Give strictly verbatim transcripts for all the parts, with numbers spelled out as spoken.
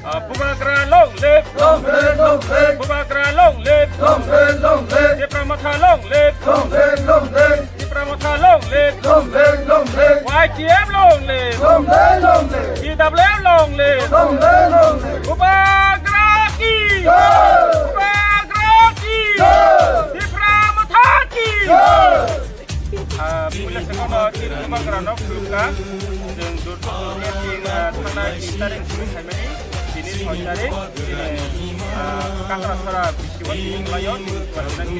Ah, Bubagra long live! Long live, long live! Bubagra long live! Long live, long live! Tipra Motha long live! Long live, long live! Tipra Motha long live! Long live, long live! Y T F long live! Long live, long live! P W F long live! Long live, long live! Bubagra ki! Jai! Bubagra ki! Jai! Tipra Motha ki! Jai! Ah, puila sekono chini Bubagrano khulumkha. Chwng dur dur khe tin, ah, thana tin tarik simi phaimani. Tini soi tarik, chini, ah, Kakrasora bisi o tini wnglaio, tini Kakrasora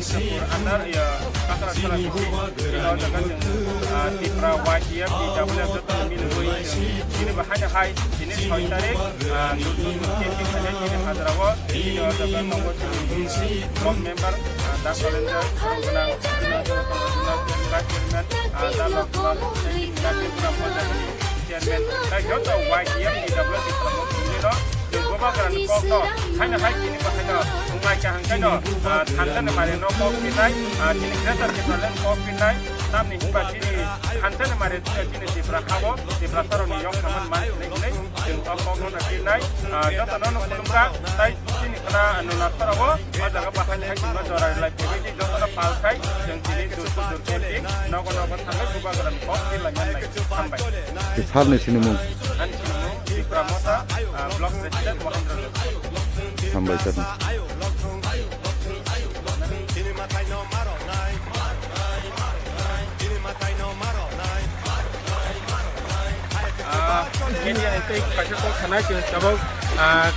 under, ya, Kakrasora bisi. Chini o jaga chwng, ah, Tipra Y T F, T W F joto milwi chwng chini bo haino hai, tini soi tarik, ah, dur dur khe tin thani chini hajra o, chini o jaga tongo chini block member, ah, da Kalendar, Vice Chairman, ah, da Lokmal, Executive Chairman, tei joto Y T F ni W T F ni chwng Bubagrani kokno haino hai chini bo haino wngnai kaham khaino, ah, thansa ni mari no kok pinai, ah, chini Greater Tipraland kok pinai, tamni hwnba chini thansa ni mari chini Tipra habo, Tiprasarokni yok saman man hwnwi hwnwi chwng o kokno no pinai, ah, jotono no khulumkha, tei chini khna nuna sorabo, o jaga bahai hai chwngno jora rilai phaibai di, jotono pal khai, chwng chini durku durku di, nogo nogo thangwi Bubagrani kok di lainai lai. Hambai. Salni sinimung. Ani sinimung, Tipra Motha, ah, Block President Mohendra Debbarma. Hambai sir. Ah, media ni tei kaisa kok sanai chwng tabuk, ah,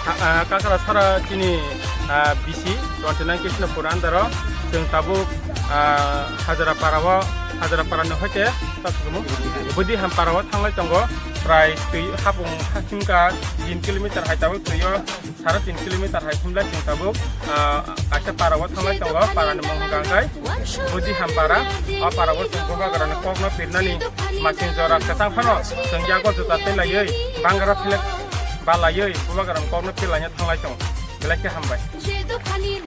ah, Kakrasora chini, ah, B C twenty nine Krishnapur under o chwng tabuk, ah, Hajrapara o, Hajrapara ni hoite Budi Hampara o thanglai tongo, prai twi hapung himka tin kilometer hai tabuk twi o. Sara tin kilometer hai thumlai chwng tabuk, ah, kaisa para o thanglai tongo, para ni mung hwnkha khe Budi Hampara. O para o chwng Bubagrani kokno pirnani masing jora kwchang phano chwng yago juta tei laiwi bangra philek ba laiwi Bubagrani kokno pirlaina thanglai tongo. Belai khe hambai.